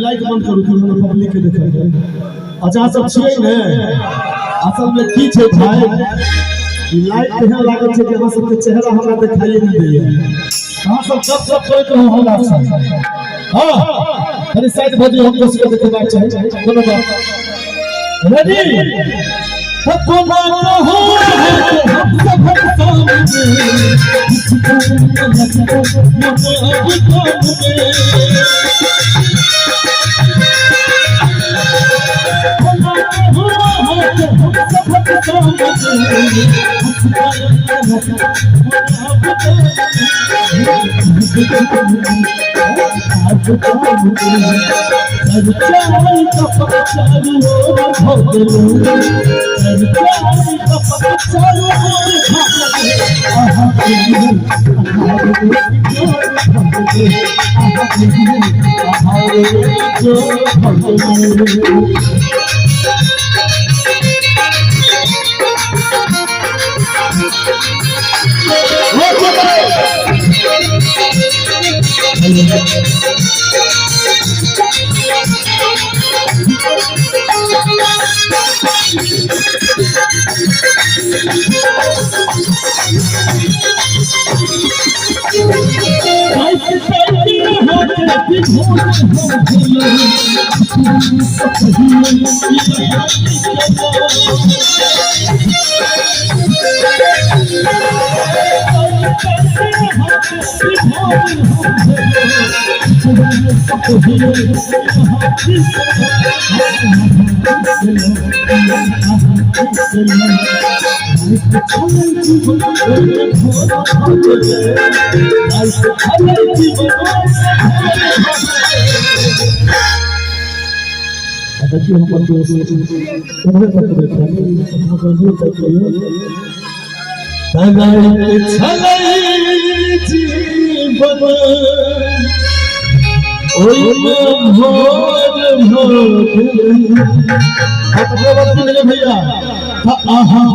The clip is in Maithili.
लाइट बंद करू कि हमरा पब्लिक के देखै के। अच्छा सब छियै ने? असल में की छै भाई, ई लाइट केहन लागल छै कि अहाँ सबके चेहरा हमरा देखाइए नहि दैया। अहाँ सब गप सप करैत रहू हमरा से। हाँ, कनि साइड भऽ जइयौ, हमरो सबके देखेबाक चाही। कोनो बात रेडी देखियौ हमर दोस्त उम्हरे तक छलै जीवन ओहिमे भोर भऽ गेलै। भैया अहाँ